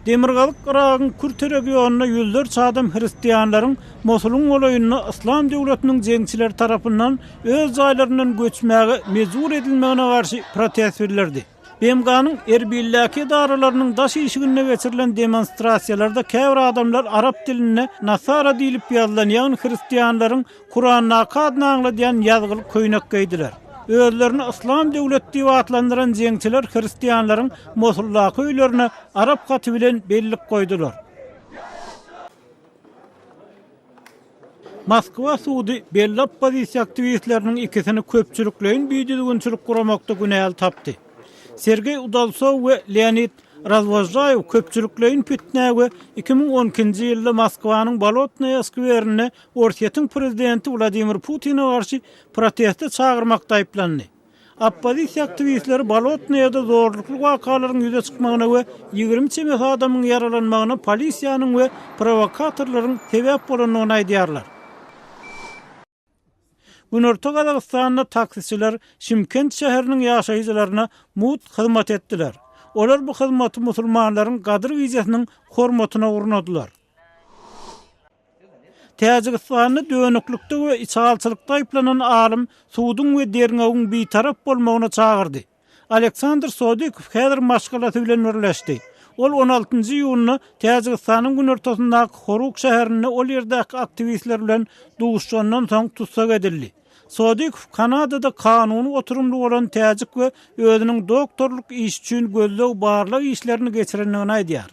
Demirgazyk Yragyň kürt regionynda ýüzlerçe adam hristianlaryň Mosulyň golaýynda Yslam döwletiniň jeňçileri tarapyndan öz jaýlaryndan göçmäge mejbur edilmegine garşy protest bildirdi. BMG-niň Erbildäki edaralarynyň daş işiginde geçirilen demonstrasiýalarda käbir adamlar arap dilinde Nasara diýlip ýazylan, ýagny hristianlaryň Kurandaky adyny aňladýan ýazgyly köýnek geýdiler. Özlerini Yslam döwleti diýip atlandyran jeňçiler hristianlaryň Mosuldaky öýlerine arap haty bilen bellik goýdular. Moskwa sudy belli oppozisiýa aktiwistleriniň ikisini köpçülikleýin bidüzgünçilik guramakda günäli tapdy. Sergeý Udalsow we Leonid Razwozžaýew köpçülikleýin pitnä we 2012-nji ýylda Moskwanyň Bolotnaýa skwerinde Orsýetiň prezidenti Wladimir Putine garşy proteste çagyrmakda aýyplandy. Oppozisiýa aktiwistleri Bolotnaýada zorlukly wakalaryň ýüze çykmagyna we 20 çemesi adamyň ýaralanmagyna polisiýanyň we prowokatorlaryň sebäp bolandygyny aýdýarlar. Günorta Gazagystanda taksiçiler Şymkent şäheriniň ýaşaýjylaryna mugt hyzmat etdiler. Olar bu hyzmaty musulmanlaryň Gadyr gijesiniň hormatyna gurnadylar. Täjigistanda dönüklikde we içalyçylykda aýyplanan alym suduň we derňewiň bitarap bolmagyna çagyrdy. Aleksandr Sodikow häzir maşgalasy bilen birleşdi. Ol on altynjy iýunda Täjigistanyň günortasyndaky Horuk şäherinde ol ýerdäki aktiwistler bilen duşuşandan soň tussag edildi. Sodikow Kanadada kanuny oturymly bolan täjik we özüniň doktorlyk işi üçin gözleg-barlag işlerini geçirendigini aýdýar.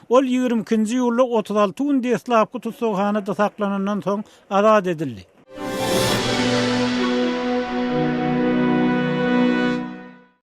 Ol 22-nji iýulda 36 gün deslapky tussaghanada saklanandan soň azat edildi.